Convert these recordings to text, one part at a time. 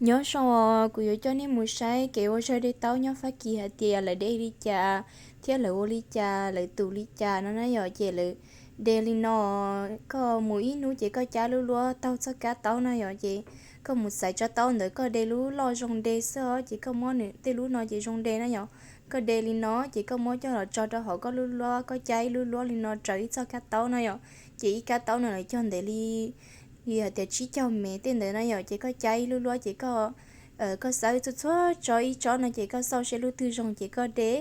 Nyob zoo os, kuv yuav coj nej mus saib kev ua zog de taub nyob Fab Kis hais tias lawv de li cas thiab lawv ua li cas, lawv tus li cas no na yom. Ces lawv de li no, koj mus ib hnub ces koj caij lub luab taug txoj kab taub na yom, ces koj mus xaiv tsob taub ntawd koj de lub loj zoo de xwb os, ces koj muab nws tej lub no ces zoo de na yom. Koj de li no ces koj muab coj los tso rau hauv koj lub luab, koj caij ib lub luab li no raws ib txoj kab taub na yom. Ces ib kab taub no lawv cog ntev li, li hais tias tsib caug mev tej ntawd na yom, ces koj caij ib lub luab ces koj, koj xawb txhua txhua tsob ib tsob no ces koj xauj seb lub twg zoo ces koj de.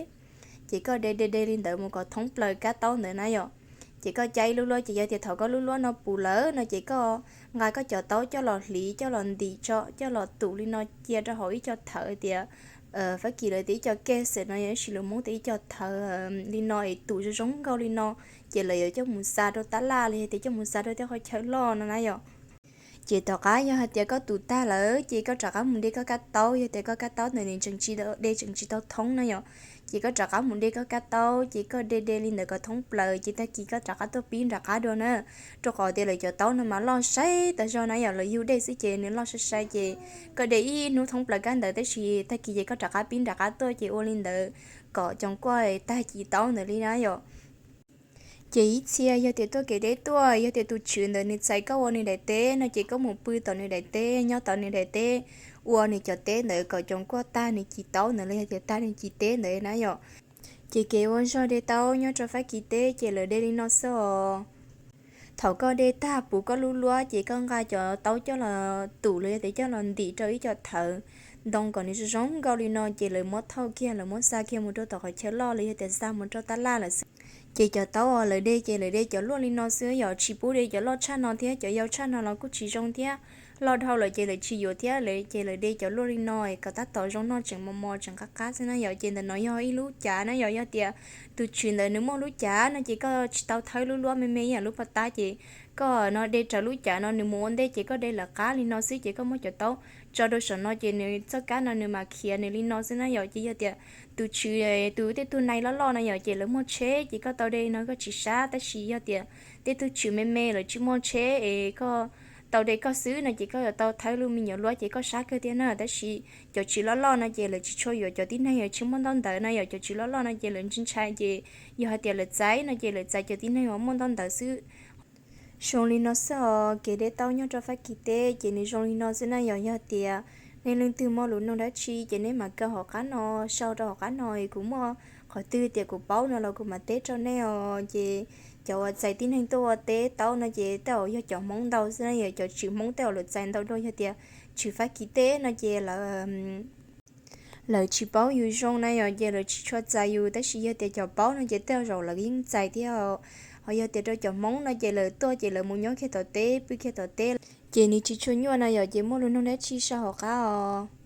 Ces koj de de de li ntawd mus kom thoob plaws kab taub ntawd na yom. Ces koj caij ib lub luab ces yog tias thaum koj lub luab no puv lawm no ces koj nqa koj cov taub coj los hliv, coj los ntim tso, coj los tus li no cia rau hauv ib co thawv tias, Fab Kis lawv tias ib co case no yom, tab sis lus Hmoob tias ib co thawv li no es tus zoo zoo nkauj li no, ces lawv yuav coj mus xa rau tab laj los yog tias coj mus xa rau tej qhov chaw loj no na yom. Ces tom qab yog hais tias koj tus tag lawm ces koj rov qab mus de koj kab taub, yog tias koj kab taub ntawd nws tseem tsis, de tseem tsis tau thoob na yom. Ces koj rov qab mus de koj kab taub, ces koj de de li ntawd kom thoob plaws, ces tag kis koj rov qab tuaj pib nram qab dua na. Rau qhov tias lawv cov taub no mas loj saib tas zog na yom, lawv yug dej xwb ces nws loj sai sai, ces koj de ib hnub thoob plaws kab ntawd tab sis tag kis ces koj rov qab pib nram qab tuaj, ces ua li ntawd kom coos kuaj tag ci taub ntawd li na yom. Ces ib txhia yog tias tuaj kev deb tuaj, yog tias tus tswv ntawd nws txais koj ua nws daim teb no ces koj mus pw tom nws daim teb, nyob tom nws daim teb, ua nws cov teb ntawd kom coos kuaj tag nws ci taub ntawd los yog tias tag nws ci teb ntawd na yom. Ces kev ua zog de taub nyob rau Fab Kis teb ces lawv de li no xwb os. Thaum koj de tag puv koj lub luab ces koj nqa cov taub coj los tus los yog tias coj los ntim rau ib co thawv ntoo kom nws zoo zoo nkauj li no, ces lawv muab thauj kiag, lawv muab xa kiag mus rau tom qhov chaw loj los yog tias xa mus rau tab laj lawm xwb. Ces cov taub uas lawv de ces lawv de cov luaj li no xwb yom, tsis pub de cov loj tshaj no thiab, cov yau tshaj no los kuj tsis zoo thiab. Loj dhau lawm ces lawv tsis yuav thiab, ces lawv de cov luaj li no kom tab tom zoo noj tseem mos mos tseem qab qab xwb na yom. Ces ntawm no yog ib lub cav na yom, yog tias tus tswv ntawd nws muaj lub cav no ces koj tsis tau thawb lub luab me me yam lub pov tab, ces koj no de raws lub cav no nws mus ua ntej ces koj de lawv qab li no xwb, ces koj muab cov taub tso rau saum no ces nws txoj kab no nws mam khiav nws li no xwb na yom. Ces yog tias tus tswv, tus tej tug nai loj loj no yom, ces lawv muaj tsheb ces koj tau de no koj tsis sab, tab sis yog tias tej tug tswv me me lawv tsis muaj tsheb es koj tau de koj xwb no ces koj yuav tau thawb lub me nyuam luab ces koj sab kawg thiab na. Tab sis cov tswv loj loj no ces lawv tsis tshua yuav cov tib neeg uas tsis muaj ntaub ntawv na yom, cov tswv loj loj no ces lawv ntshai ntshai ces yog hais tias lawv txais no ces lawv txais cov tib neeg uas muaj ntaub ntawv xwb. Zoo li no xwb os, kev de taub nyob rau Fab Kis teb ces nws zoo li no xwb na yom. Yog tias nej leej twg muaj lus nug dab tsi ces nej mam kaw hauv qab no, sau rau hauv qab no es kuv muaj qhov twg tias kuv paub no los kuv mam teb rau nej os. Ces cov uas txais tib neeg tuaj ua teb taub no ces tej zaum yog cov Hmoob ntau xwb na yom, cov tswv Hmoob tej zaum lawv txais ntau dua, yog tias tswv Fab Kis teb no ces lawv lawv tsis paub yus zoo na yom, ces lawv tsis tshua txais yus, tab sis yog tias cov paub no ces tej zaum lawv yeej txais thiab. Ho yog tias rau cov Hmoob no ces lawv tuaj ces lawv mus nyob kiag tom teb, pw kiag tom teb, ces nws tsis tshua nyuaj na yom, ces muaj lus nug dab tsi sau hauv qab os.